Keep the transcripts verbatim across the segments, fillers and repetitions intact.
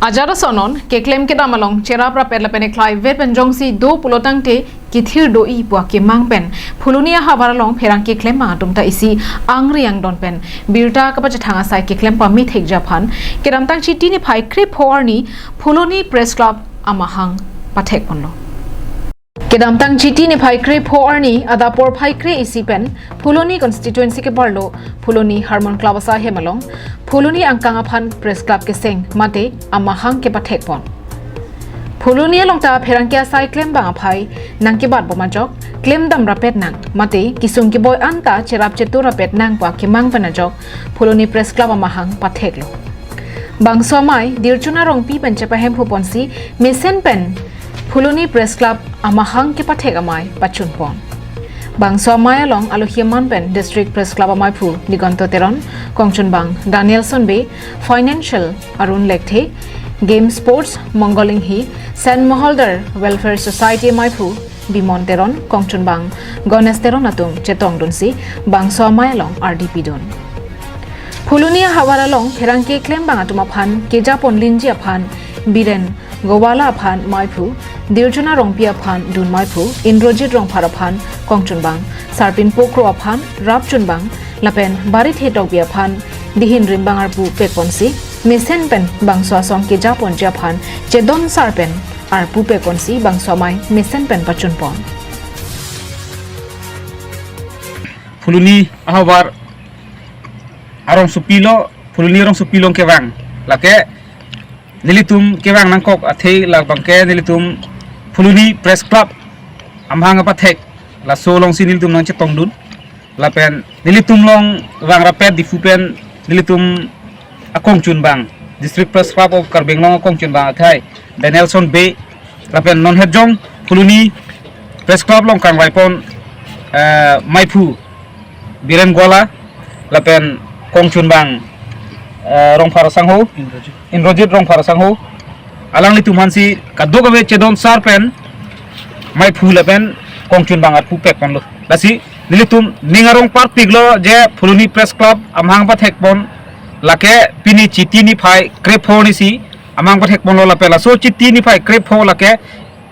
Ajat ason non keklem kedam along cherap rapet lapen eklai vet pen jongsi do pulotangte kethir do-i pu akemang pen Phuloni ahavar along pherangke klembang atum ta isi angri angdon pen birta kapachethang asai keklem pamethekji aphan kedamtang Chiti niphai krepho arni Phuloni Press Club amahang pathekponlo. Kedamtang Chiti niphai krepho arni adap porphai kre-isi pen Phuloni constituency keparlo Phuloni Harmon Club asai hem along Phuloni angkang aphan Press Club keseng mate amahang kepathekpon. Phuloni along ta pherangke asai klembang aphai nangkebatbom ajok klemdam rapet nang mate kesung keboi anta cherap chetur rapet nang pu akemang pen ajok Phuloni Press Club amahang patheklo. Bangso amei Dirchuna Rongpi pen chepahemphuponsi mesen pen Phuloni Press Club amahang kepathek amei pachunpon. Bangso amei along alohi aman pen District Press Club ameiphu Diganta Teron, kongchunbang Danielson Bey, Financial Arun Lekthe, Game Sports Mongol Inghi, Saint Moholdar Welfare Society ameiphu Bimon Teron, kongchunbang Ganesh Teron atum chetongdunsi bangso amei along ardi pidun. Phuloni ahavar along pherangke klembang atum aphan kejapon linji aphan Biren Gowala aphan meiphu, Dirchuna Rongpi aphan dun meiphu, Indrajit Rongphar aphan kongchunbang, Sarpinpo Kro aphan rapchunbang, lapen Barithe Tokbi aphan dihin rimbang arpu pekponsi mesen pen bangso asong kejaponji aphan chedon sar pen arpu pekponsi bangso amei mesen pen pachunpon. Phuloni ahavar arongsopi lo, Phuloni arongsopi along kevang. Lake nelitum kevang nangkok athe labangke nelitum Phuloni Press Club amahang apathek, laso alongsi nelitum nangchetongdun. Lapen nelitum along vang rapet Diphu pen nelitum akongchunbang District Press Club of Karbi Anglong akongchunbang akhai Danielson Bey, lapen non hetjong Phuloni Press Club along kangvaipon, eh, meiphu Biren Gowala, lapen kongchunbang, eh, Rongphar asangho, Indrajit Rongphar asangho, alanglitum aphansi kadokave chedon sar pen meiphu lapen kongchunbang arpu pekponlo. Lasi nelitum ning arong parpiklo je Phuloni Press Club amahang pathekpon, lake pini Chiti niphai krepho arnisi amahang pathekponlo, lapen laso Chiti niphai krepho lake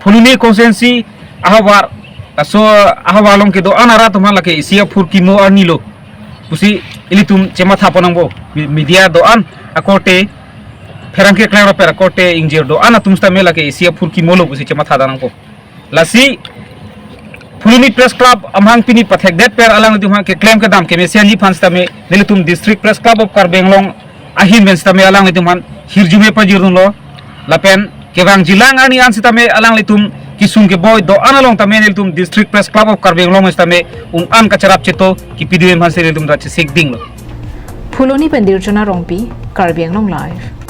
Phuloni constituency ahavar, laso ahavar along kedo-an arat atum aphan lake isi aphurkimo arnilo pusi ilitum chemathapon nangpo. Me-, media do-an akorte, pherangke klem rapet akorte ingjir do-an atum sitame lake isi aphurkimolo pusi chematha dam nangpo. Lasi Phuloni Press Club amahang pini pathekdet pen alanglitum aphan keklem kedam kemesenji aphan sitame nelitum District Press Club of Karbi Anglong ahin pen sitame alanglitum aphan hirjume pajirdunlo. Lapen kevangjilang arni an sitame alanglitum kesung keboi do-an along tame nelitum District Press Club of Karbi Anglong sitame un-an kacherap cheto kipidun aphansi nelitum ta chesikdinglo. Phuloni pen Dirchuna Rongpi, Karbi Anglong Live.